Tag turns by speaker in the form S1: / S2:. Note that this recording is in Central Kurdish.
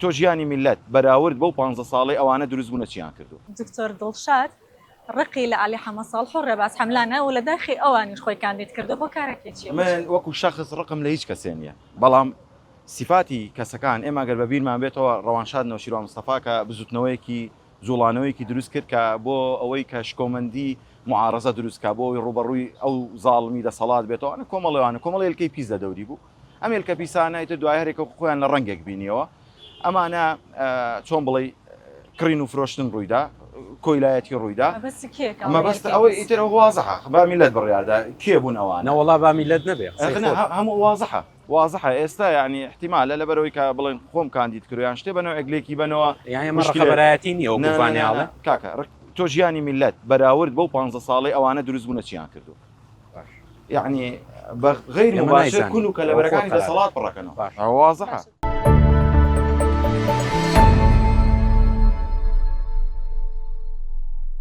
S1: تۆ ژیانی میللەت بەراورد بەو پانزە ساڵەی ئەوانە دروست بوونە چیان کردووە؟
S2: دکتۆر دڵشاد ڕقی لە عەلی حەمە ساڵح و ڕێباز حەملانە و لە داخی ئەوانیش خۆی کاندید کردووە، هۆکارەکەی چییە؟
S1: من وەکو شەخس ڕقم لە هیچ کەسێ نییە، بەڵام سیفاتی کەسەکان ئێمە گەر بە بیرمان بێتەوە ڕەوانشاد نەوشیروان مستەفا کە بزوتنەوەیەکی جوڵانەوەیەکی دروست کرد کە بۆ ئەوەی کە شکۆمەندی معارەزە دروست کا بۆ ئەوەی ڕووبەڕووی ئەو زاڵمی دەسەڵات بێتەوە ئەوانە کۆمەڵێوانە کۆمەڵێ هێلکەی پیس لە دەوری بوو ئەم هێلکە پیسانە ئیتر دوای هەرێکە خۆیان لە ڕەنگێک بینیەوە ئەمانە چۆن بڵێی کڕین و فرۆشتن ڕوویدا کۆیلایەتی ڕوویدا مەبەست ئەوەی ئیتر وازحە با میلەت بڕیاردا کێ بوون ئەوانە
S3: نەوەڵا با میلەت نەبێ
S1: هەموو وازحە وازحە ئێستا یعنی احتیمالە لەبەرەوەی کە بڵێن خۆم کاندید کرد یان شتێ بە نەوعێک لێکی بەنەوە
S3: یعنی ئەمە ڕقەبەرایەتی نییە وەکو ڤانیاڵە
S1: کاکە تۆ ژیانی میلەت بەراورد بەو 15 ساڵەی ئەوانە دروست بوونە چیان کردو یعنی بە غیر مباشر کون و کەلەبەرەکانی دەسەڵات پڕەکەنەوە وازحە.